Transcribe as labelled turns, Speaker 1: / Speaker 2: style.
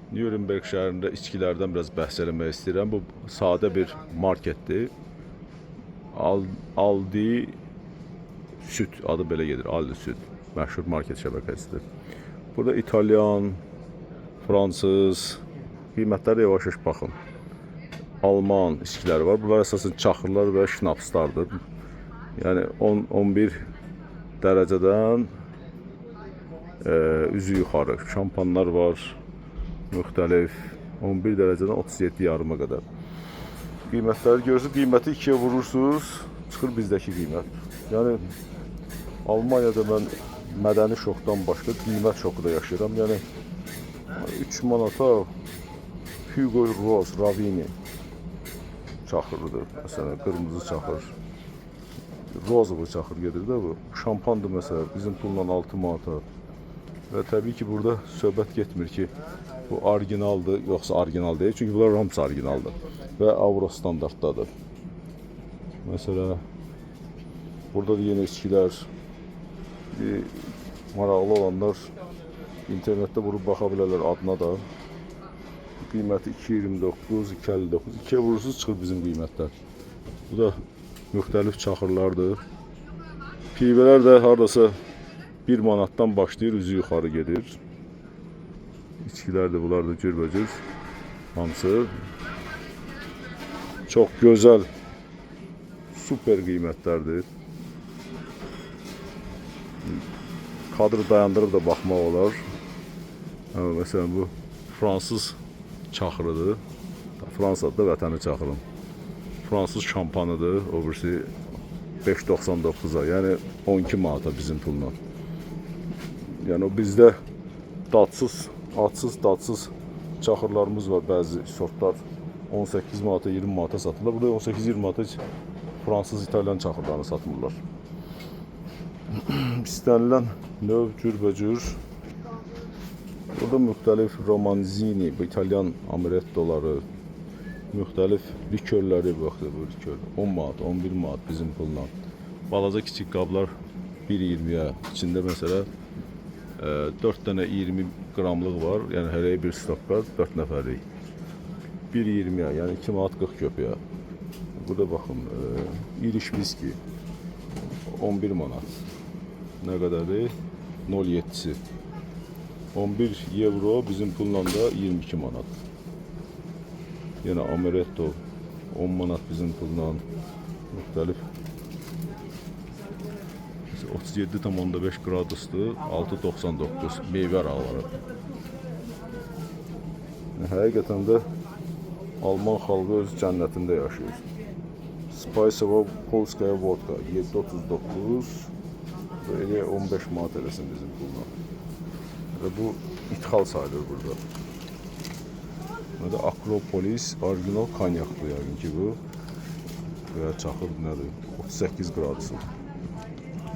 Speaker 1: Nürnberg şəhərində içkilərdən biraz bəhs eləmək istəyirəm. Bu sadə bir marketdir. Aldi Süd adı belə gedir. Aldi Süd məşhur market şəbəkəsidir. Burada İtalyan, Fransız qiymətlərə yavaş-yavaş baxın. Alman içkiləri var. Bunlar əsasən çaxırlar və şnapslardır. Yəni 10-11 dərəcədən üzü yuxarı. Şampanlar var müxtəlif 11 dərəcədən 37 yarıma qədər. Qiymətləri görürsünüz, qiyməti ikiyə vurursunuz, çıxır bizdəki qiymət. Yəni Almaniyada mən mədəni şokdan başqa qiymət şoku da yaşayıram. Yəni 3 manata Hugo Rose Ravini çaxırıdır. Məsələn, qırmızı çaxır. Rozovu çaxır gedir də bu. Şampandır məsələn, bizim pulla 6 manata. Və təbii ki, burada söhbət getmir ki, bu orijinaldır, yoxsa orijinal deyil. Çünki bunlar hamısı orijinaldır və avro standartdadır. Məsələ burada da yenə içkilər, bir maraqlı olanlar internetdə vurub baxa bilərlər adına da. Qiyməti 2.29, 2.59. 2-yə vurursunuz çıxır bizim qiymətlər. Bu da müxtəlif çaxırlardır. Pivələr də hardasa 1 manatdan başlayır, üzü yuxarı gedir. İçkilər də bunlar da cürbəcür. Hamısı çox gözəl, super qiymətlərdir. Kadrı dayandırıb da baxmaq olar. Hə, məsələn bu fransız çaxırıdır. Fransada vətəni çaxırın. Fransız şampanıdır, o birisi 5.99-a, yəni 12 manata bizim pulla. Yəni o bizdə dadsız, adsız, dadsız çaxırlarımız var bəzi sortlar 18 manata, 20 manata satılır. Burada 18-20 manata heç fransız, İtalyan çaxırlarını satmırlar. İstənilən növ cürbəcür. Burada müxtəlif Romanzini, bu İtalyan amarettoları, müxtəlif likörləri baxın bu likör 10 manat, 11 manat bizim pulla. Balaca kiçik qablar 1.20-yə. İçində məsələ 4 dənə 20 qramlıq var. Yəni hərəyə bir stokka 4 nəfərlik. 1.20-yə, yəni 2 manat 40 köpüyə. Burada baxın, iriş viski 11 manat. Nə qədərdir? 0.7-si. 11 euro bizim pulla da 22 manat. Yenə amaretto 10 manat bizim pulla müxtəlif 37,5 gradusdur, 6.99 meyvə araqları. Yəni, həqiqətən də Alman xalqı öz cənnətində yaşayır. Spiceova Polskaya vodka 7.39 və elə 15 manat eləsin bizim pulla. Və bu ithal sayılır burada. Bu da Akropolis orijinal kanyakdır yəqin ki bu. Və ya çaxır nədir? 38 gradusdur.